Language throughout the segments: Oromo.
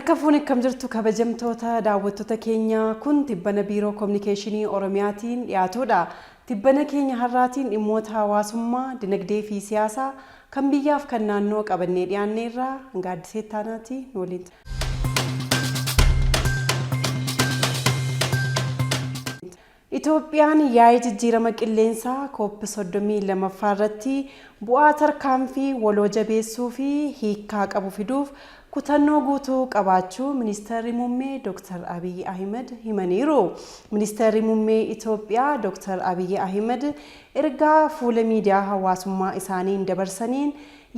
Harka fuuni akkam jirtu kabajamtoota daawwattoota keenyaa kun tibbana biiroo kominikeeshinii Oromiyaatiin dhiyaatudha. Tibbana keenya har'aatiin dhimmoota hawaasummaa, dinagdee fi siyaasaa kan biyyaaf kan naannoo qabannee dhiyaanneerra hanga Addisee Taanaati nu waliin. Itoophiyaan yaa'ii jijjiirama qilleensaa COP 32ffaa irratti bu'aa tarkaanfii waloo jabeessuu fi hiikkaa qabu fiduuf kutannoo guutuu qabaachuu Ministeerri Muummee Dr. Abiyyi Ahimad himaniiru. Ministeerri Muummee Itoophiyaa Dr. Abiyyi Ahimad ergaa fuula miidiyaa hawaasummaa isaaniin dabarsaniin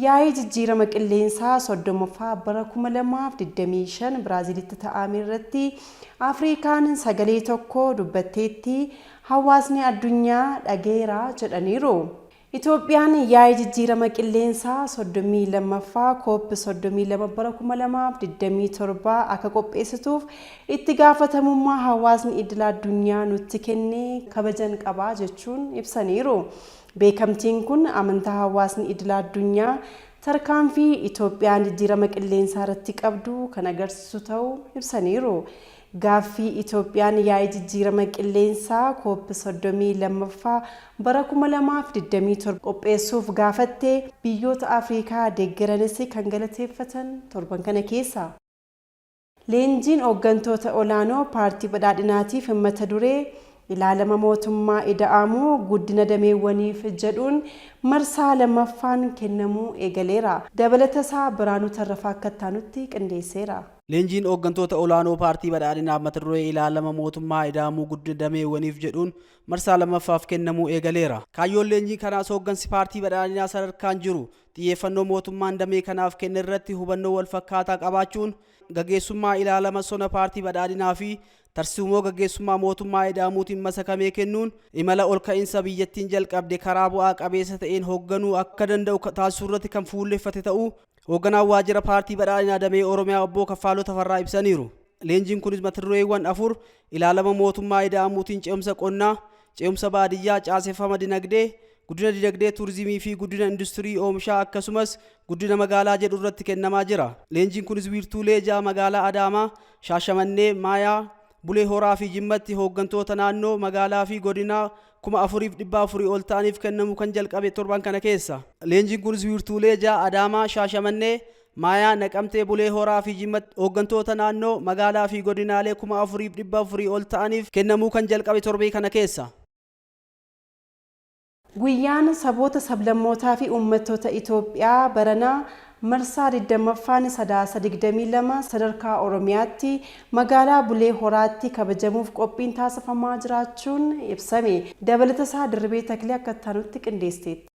yaa'ii jijjiirama qilleensaa 30ffaa bara 2025 Biraaziilitti ta'ame irratti Afrikaan sagalee tokko dubbatteetti, hawaasni addunyaa dhaga'eera jedhaniiru. Itoophiyaan yaa'ii jijjiirama qilleensaa 32ffaa COP 32 bara 2027 akka qopheessituuf itti gaafatamummaa hawaasni idil addunyaa nutti kenne kabajan qaba jechuun ibsaniiru. Beekamtiin kun amantaa hawaasni idil addunyaa tarkaanfii Itoophiyaan jijjiirama qilleensaa irratti qabdu kan agarsiisu ta'uu ibsaniiru. Gaaffii Itoophiyaan yaa'ii jijjiirama qilleensaa COP 32ffaa bara 2027 qopheessuuf gaafatte biyyoota Afrikaa deeggaranis kan galateeffatan torban kana keessa. Leenjiin hooggantoota olaanoo paartii badhaadhinaatiif mata duree ilaalama mootummaa ida'amuu guddina dameewwaniif jedhuun marsaa lammaffaan kennamuu eegaleera. Dabalatasaa Biraanuu Tarrafaa akka itti qindeesseera. Leenjiin hooggantoota olaanoo paartii badhaadhinaaf mata duree ilaalama mootummaa ida'amuu guddina dameewwaniif jedhuun marsaa lammaffaaf kennamuu eegaleera. Kaayyoon leenjii kanaas hooggansi paartii badhaadhinaa sadarkaan jiru xiyyeeffannoo mootummaan damee kanaaf kenne irratti hubannoo wal fakkaataa qabaachuun gaggeessummaa ilaalama sona paartii badhaadhinaa fi tarsiimoo gaggeessummaa mootummaa ida'amuutiin masakamee kennuun imala ol ka'iinsa biyyattiin jalqabde karaa bu'aa qabeessa ta'een hoogganuu akka danda'u taasisuu irratti kan fuulleffate ta'uu hoogganaan waajjira paartii badhaadhinaa damee Oromiyaa obbo Kaffaaloo Tafarraa ibsaniiru. Leenjiin kunis mata dureewwan afur ilaalama mootummaa ida'amuutiin ce'umsa qonnaa, ce'umsa baadiyyaa, caaseffama dinagdee, guddina dinagdee turizimii fi guddina industirii oomishaa akkasumas guddina magaalaa jedhu irratti kennamaa jira. Leenjiin kunis wiirtuulee ja'a magaalaa Adaamaa, Shaashamannee, Maayaa, Bulee Horaa fi Jimmatti hooggantoota naannoo magaalaa fi godinaa 4,400 ol ta'aniif kennamuu kan jalqabe torban kana keessa. Leenjiin kunis wiirtuulee ja'a Adaamaa, Shaashamannee, Maayaa, Naqamtee, Bulee Horaa fi Jimmatti hooggantoota naannoo magaalaa fi godinaalee 4,400 ol ta'aniif kennamuu kan jalqabe torbee kana keessa. Guyyaan saboota sablammootaa fi uummattoota Itoophiyaa baranaa marsaa 20ffaan Sadaasa 22 sadarkaa Oromiyaatti magaalaa Bulee Horaatti kabajamuuf qophiin taasifamaa jiraachuun ibsame. Dabalatasaa Dirribee Taklee akka itti qindeesseetti.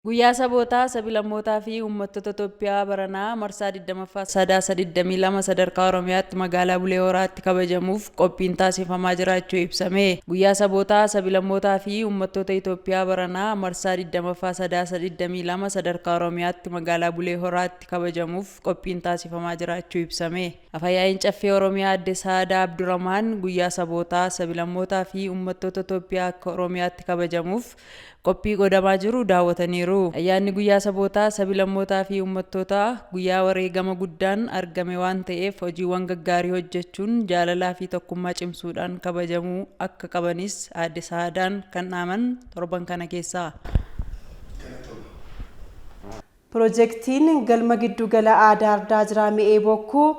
Guyyaa sabootaa, sablammootaa fi uummattoota Itoophiyaa baranaa marsaa 20ffaa Sadaasa 22 sadarkaa Oromiyaatti magaalaa Bulee Horaatti kabajamuuf qophiin taasifamaa jiraachuu ibsame. Guyyaa sabootaa, sablammootaa fi uummattoota Itoophiyaa baranaa marsaa 20ffaa Sadaasa 22 sadarkaa Oromiyaatti magaalaa Bulee Horaatti kabajamuuf qophiin taasifamaa jiraachuu ibsame. Afayaa'iin Caffee Oromiyaa Aadde Saadaa Abdurrahmaan guyyaa sabootaa, sablammootaa fi uummattoota Itoophiyaa akka Oromiyaatti kabajamuuf qophii godhamaa jiru daawwataniiru. Ayyaanni guyyaa sabootaa, sablammootaa fi uummattootaa guyyaa wareegama guddaan argame waan ta'eef hojiiwwan gaggaarii hojjechuun jaalalaa fi tokkummaa cimsuudhaan kabajamuu akka qabanis Aadde Saadaan kan dhaaman torban kana keessa. Pirojektiin galma giddugala aadaa Ardaa Jiraa Me'ee Bokkuu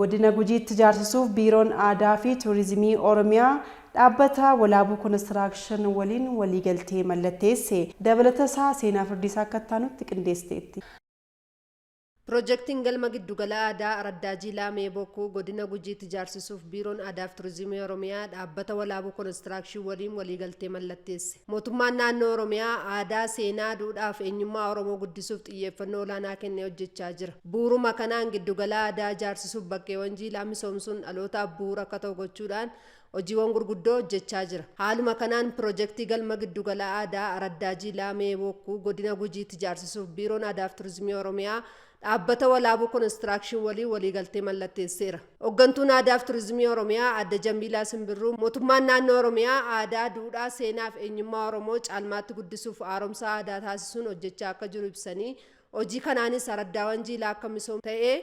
godina Gujiitti ijaarsisuuf Biiroon Aadaa fi Turizimii Oromiyaa dhaabbata Walaabuu Konistiraakshon waliin waliigaltee mallatteesse. Dabalatasaa Seenaa Firdiisaa akka itti qindeessiteetti. Pirojektiin galma giddugala aadaa Araddaa Jiilaa Me'ee Bokkuu godina Gujiitti ijaarsisuuf Biiroon Aadaa fi Turizimii Oromiyaa dhaabbata Walaabuu Konistiraakshon waliin waliigaltee mallatteesse. Mootummaan naannoo Oromiyaa aadaa, seenaa, duudhaa fi eenyummaa Oromoo guddisuuf xiyyeeffannoo olaanaa kennee hojjechaa jira. Bu'uuruma kanaan giddugala aadaa ijaarsisuuf bakkeewwan jiilaa misoomsuun dhalootaaf bu'uura akka ta'u gochuudhaan hojiiwwan gurguddoo hojjechaa jira. Haaluma kanaan pirojektii galma giddugala aadaa Araddaa Jiilaa Me'ee Bokkuu godina Gujiitti ijaarsisuuf Biiroon Aadaa fi Turizimii Oromiyaa dhaabbata Walaabuu Konistiraakshon waliin waliigaltee mallatteesseera. Hooggantuun Aadaa fi Turizimii Oromiyaa Aadde Jambiilaa Simbirruu mootummaan naannoo Oromiyaa aadaa, duudhaa, seenaa fi eenyummaa Oromoo caalmaatti guddisuuf haaromsa aadaa taasisuun hojjechaa akka jiru ibsanii hojii kanaanis araddaawwan jiilaa akka misoomu ta'ee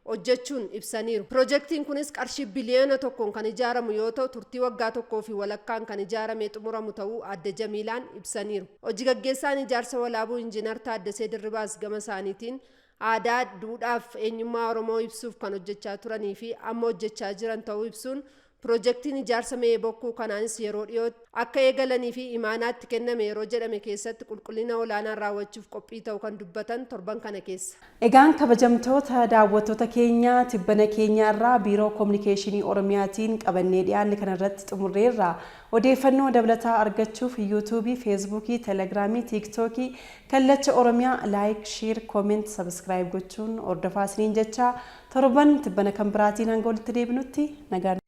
hojjechuun ibsaniiru. Pirojektiin kunis qarshii biliyoona 1n kan ijaaramu yoo ta'u, turtii waggaa tokkoo fi walakkaan kan ijaaramee xumuramu ta'uu Aadde Jamiilaan ibsaniiru. Hojii gaggeessaan ijaarsa Walaabuu Injiinar Taaddasee Dirribaas gama isaaniitiin aadaa, duudhaaf eenyummaa Oromoo ibsuuf kan hojjechaa turanii fi amma hojjechaa jiran ta'uu ibsuun, pirojektiin ijaarsa Me'ee Bokkuu kanaanis yeroo dhiyootti akka eegalanii fi imaanaatti kenname yeroo jedhame keessatti qulqullina olaanaan raawwachuuf qophii ta'uu kan dubbatan torban kana keessa. Egaan kabajamtoota daawwattoota keenya, tibbana keenya irraa Biiroo Kominikeeshinii Oromiyaatiin qabannee dhiyaanne kanarratti xumurreerra. Odeeffannoo dabalataa argachuuf Yuutuubii, Feesbuukii, Telegiraamii, Tiiktookii Kallacha Oromiyaa like, share, comment, subscribe gochuun hordofaa isiniin jecha, torban tibbana kan biraatiin hanga walitti deebinutti nagaan.